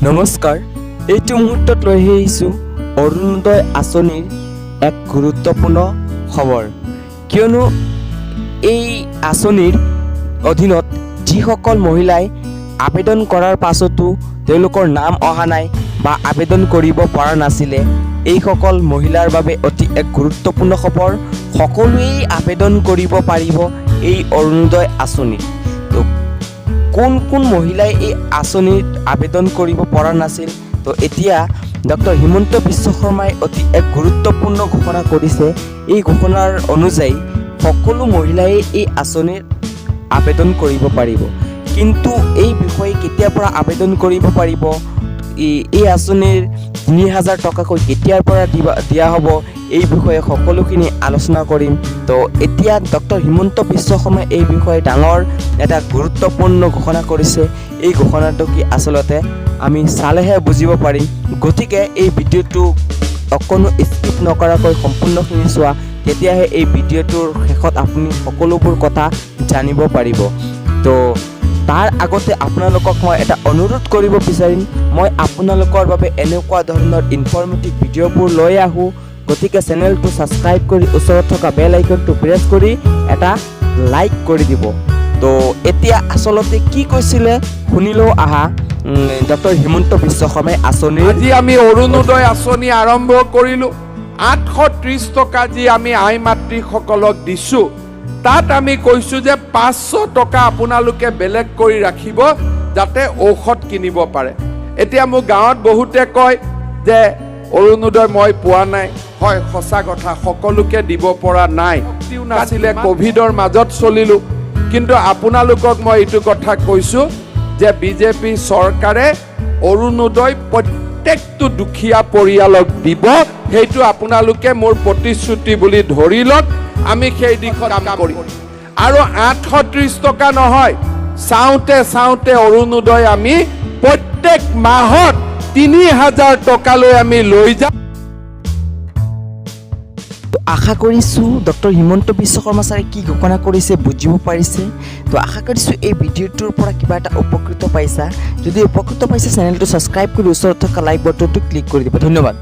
নমস্কাৰ, এইটো মুহূৰ্তত লৈ আহিছোঁ অৰুণোদয় আঁচনিৰ এক গুৰুত্বপূৰ্ণ খবৰ। কিয়নো এই আঁচনিৰ অধীনত যিসকল মহিলাই আবেদন কৰাৰ পাছতো তেওঁলোকৰ নাম অহা নাই বা আবেদন কৰিব পৰা নাছিলে, এইসকল মহিলাৰ বাবে অতি এক গুৰুত্বপূৰ্ণ খবৰ। সকলোৱেই আবেদন কৰিব পাৰিব এই অৰুণোদয় আঁচনিত। তো কোন কোন মহিলাই এই আঁচনিত আবেদন কৰিব পৰা নাছিল? তো এতিয়া ডক্টৰ হিমন্ত বিশ্ব শৰ্মাই অতি এক গুৰুত্বপূৰ্ণ ঘোষণা কৰিছে। এই ঘোষণাৰ অনুযায়ী সকলো মহিলাই এই আঁচনিত আবেদন কৰিব পাৰিব। কিন্তু এই বিষয়ে কেতিয়াৰ পৰা আবেদন কৰিব পাৰিব, এই আঁচনিৰ 3000 টকাকৈ কেতিয়াৰ পৰা দিয়া হ'ব, এই বিষয়ে সকলোখিনি আলোচনা কৰিম। তো এতিয়া ডক্টৰ হিমন্ত বিশ্ব শৰ্মাই এই বিষয়ে ডাঙৰ এটা গুৰুত্বপূৰ্ণ ঘোষণা কৰিছে। এই ঘোষণাটো কি, আচলতে আমি চালেহে বুজিব পাৰিম। গতিকে এই ভিডিঅ'টো অকণো স্কিপ নকৰাকৈ সম্পূৰ্ণখিনি চোৱা, তেতিয়াহে এই ভিডিঅ'টোৰ শেষত আপুনি সকলোবোৰ কথা জানিব পাৰিব। তো তাৰ আগতে আপোনালোকক মই এটা অনুৰোধ কৰিব বিচাৰিম। মই আপোনালোকৰ বাবে এনেকুৱা ধৰণৰ ইনফৰ্মেটিভ ভিডিঅ'বোৰ লৈ আহোঁ। গতিকে চেনেলটো ছাবস্ক্ৰাইব কৰি ওচৰত থকা বেল আইকনটো প্ৰেছ কৰি এটা লাইক কৰি দিব। তো এতিয়া আচলতে কি কৈছিলে শুনিলেও আহা। ডক্টৰ হিমন্ত বিশ্ব শৰ্মাই আঁচনিৰ আজি আমি অৰুণোদয় আঁচনি আৰম্ভ কৰিলোঁ। 830 টকা যি আমি আই মাতৃসকলক দিছোঁ, তাত আমি কৈছোঁ যে 500 টকা আপোনালোকে বেলেগ কৰি ৰাখিব, যাতে ঔষধ কিনিব পাৰে। এতিয়া মোৰ গাঁৱত বহুতে কয় যে অৰুণোদয় মই পোৱা নাই। হয়, সঁচা কথা, সকলোকে দিব পৰা নাই, নাছিলে, ক'ভিডৰ মাজত চলিলোঁ। কিন্তু আপোনালোকক মই এইটো কথা কৈছোঁ যে বিজেপি চৰকাৰে অৰুণোদয় প্ৰত্যেকটো দুখীয়া পৰিয়ালক দিব। সেইটো আপোনালোকে মোৰ প্ৰতিশ্ৰুতি বুলি ধৰি লওক। আমি সেই দিশত কাম কৰিম। আৰু 830 টকা নহয়, চাওঁতে চাওঁতে অৰুণোদয় আমি প্ৰত্যেক মাহত 3000 টকালৈ আমি লৈ যাম। তো আশা কৰিছোঁ ডক্টৰ হিমন্ত বিশ্ব শৰ্মা ছাৰে কি ঘোষণা কৰিছে বুজিব পাৰিছে। তো আশা কৰিছোঁ এই ভিডিঅ'টোৰ পৰা কিবা এটা উপকৃত পাইছা। যদি উপকৃত পাইছা, চেনেলটো ছাবস্ক্ৰাইব কৰি ওচৰত থকা লাইক বটনটো ক্লিক কৰি দিব। ধন্যবাদ।